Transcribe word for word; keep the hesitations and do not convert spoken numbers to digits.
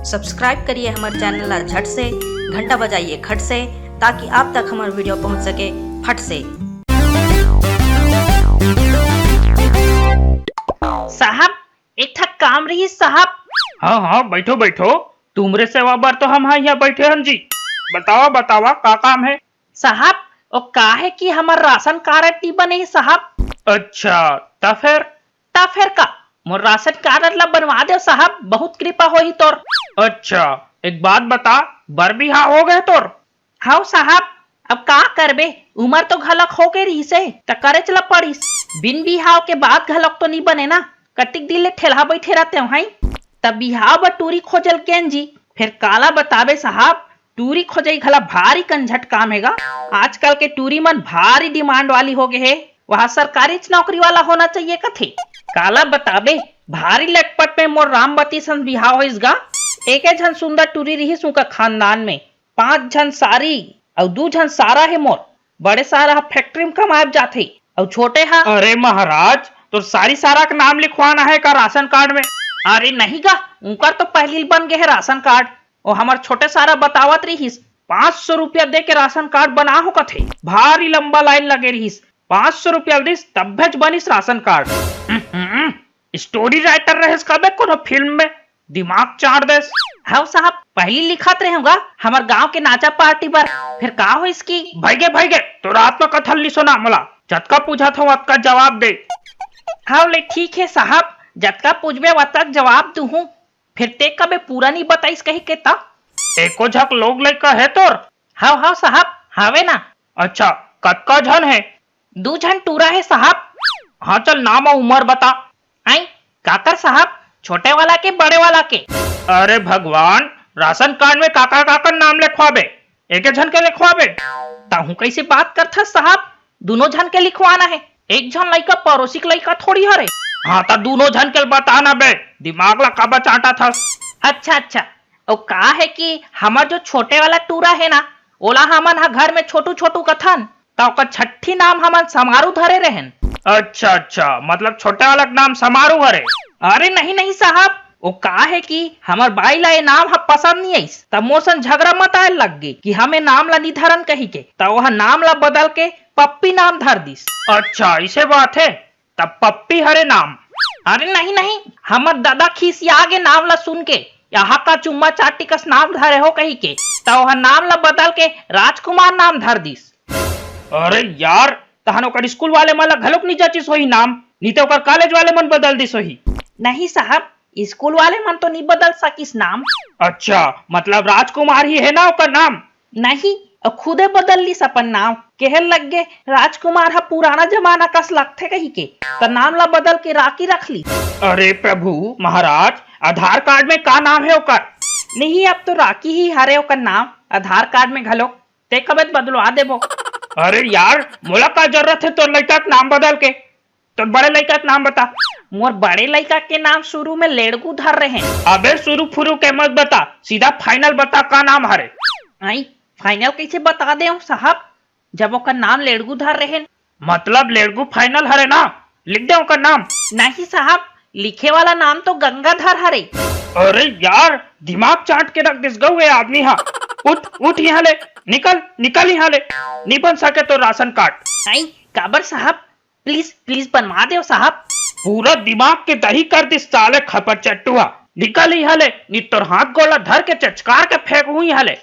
Subscribe करिए हमर channel ला झट से, घंटा बजाइए खट से, ताकि आप तक हमर वीडियो पहुंच सके फट से। साहब, एक ठक काम रही साहब। हाँ हाँ, बैठो बैठो, तुमरे सेवा बर तो हम हा यहाँ बैठे हन जी। बतावा बतावा, का काम है? साहब, ओ का है कि हमर राशन कारड नी बने हे साहब। अच्छा, त फेर? त फेर का, मोर राशन कारड ला बनवा देव साहब, बहुत कृपा होही तोर। अच्छा, एक बात बता, बर बिहाव हो गए तोर? हव साहब, अब का करबे, उमर तो घलक हो गए रहिसे, त करेच ला पड़िस। बिन बिहाव के बाद घलक तो नी बने ना, कतिक दिन ले ठेलहा बैठे रहते हई, त बिहाव बर टूरी खोजल केन जी। फेर काला बताबे साहब, टूरी खोजई घला भारी कंझट काम हेगा। आजकल के टूरी मन भारी डिमांड वाली हो गए हे। वहाँ सरकारी नौकरी वाला होना चाहिए कथे। काला बताबे, भारी लटपट में मोर रामवती सन बिहाव होइस गा। एके झन सुंदर टूरी रिहिस उनका खानदान में। पांच झन सारी अउ दू झन सारा हे मोर। बड़े सारा ह फैक्ट्री में कमाए जाथे अउ छोटे हा। अरे महाराज, तोर सारी सारा के नाम लिखवाना है का राशन कार्ड में? अरे नहीं गा, उनकर तो पहली बन गए है राशन कार्ड। वो हमर छोटे सारा बतावत रहिस, पाँच सौ रुपया दे के राशन कार्ड बना हो कथे। भारी लंबा लाइन लगे रहिस, पाँच सौ रुपया दिस तब्बेच बनिस राशन कार्ड। हम्म, स्टोरी राइटर रहेस कबे कोनो फिल्म में, दिमाग चाट देस। हव साहब, पहली लिखत रहे होगा हमर गांव के नाचा पार्टी बर, फिर का होइस कि? भइगे भइगे, तोर आत्मकथा नी सुना मोला, जतका पूछत हूँ अतका जवाब दे। हव ले ठीक है साहब, जतका पूछबे वतका जवाब दूहूँ। फिर ते कबे पूरा नी बताइस कही के त? एको झक लोग लइका है तोर? हव हव साहब, हवे ना। अच्छा, कतका झन है? दू झन टूरा है साहब। हाँ चल, नाम अउ उमर बता। आई, काकर साहब, छोटे वाला के बड़े वाला के? अरे भगवान, राशन कार्ड में काकर काकर नाम लिखवाबे, एके झन के लिखवाबे? तहूँ कैसे बात करथस साहब, दोनों झन के लिखवाना है। एक झन लइका पड़ोसी के लइका थोड़ी हरे। हाँ त दोनों झन के बताना बे, दिमाग ला काबर चाटा थस? अच्छा अच्छा, ओ का है कि हमर जो छोटे वाला टूरा है ना, ओला हमन ह घर में छोटू छोटू कथन, त ओकर छट्ठी नाम हमन समारू धरे रहेन। अच्छा अच्छा, मतलब छोटे वाला के नाम समारू हरे? अरे नहीं नहीं साहब, ओ का है कि हमर बाई ला ये नाम ह पसंद नहीं आइस, त मोर संग झगड़ा मताए लग गे कि हम ये नाम ला नी धरन कही के, त ओह नाम ला बदल के पप्पी नाम धर दिस। अच्छा, इसे बात है, तब पप्पी हरे नाम? अरे नहीं नहीं, हमर दादा खिसिया गे नाम ला सुन के, यहाँ का चुम्मा चाटी कस नाम धरे हो कही के, त ओह नाम ला बदल के राजकुमार नाम धर दिस। अरे यार, तहन ओकर स्कूल वाले मन ला घलोक नी जचिस होही नाम, नी ते ओकर कॉलेज वाले मन बदल दिस होही। नहीं साहब, स्कूल वाले मन तो नी बदल सकिस नाम। अच्छा, मतलब राजकुमार ही है ना ओकर नाम? नहीं, अउ खुदे बदल लिस अपन नाम। कहे लग गे, राजकुमार ह पुराना जमाना कस लगथे कही के, त नाम ला बदल के राकी रख लिस। अरे प्रभु महाराज, आधार कार्ड में का नाम है ओकर? नहीं, अब तो राकी ही हरे ओकर नाम, आधार कार्ड में घलो। ते कबे बदलवा देबो। अरे यार, मोला का जरूरत है तोर लइका के नाम बदल के? तोर बड़े लइका के नाम बता। मोर बड़े लइका के नाम शुरू में लेड़गू धर रहे। अबे शुरू फुरू के मत बता, सीधा फाइनल बता का नाम हरे। आई, फाइनल कैसे बता दे साहब, जब ओकर नाम लेड़गू धर रहे? मतलब लेड़गू फाइनल हरे ना, लिख दे ओकर नाम। नहीं साहब, लिखे वाला नाम तो गंगाधर हरे। अरे यार, दिमाग चाट के रख दिस गऊ ये आदमी हा। उठ उठ यहाँ ले, निकल निकल यहाँ ले, नी बन सके तो राशन कार्ड। आई, काबर साहब, प्लीज प्लीज बनवा देव साहब। पूरा दिमाग के दही कर दिस साले खपर चट्टुआ। निकल यहाँ ले, नी तोर हाथ गोला धर के चचकार के फेंक हूँ यहाँ ले।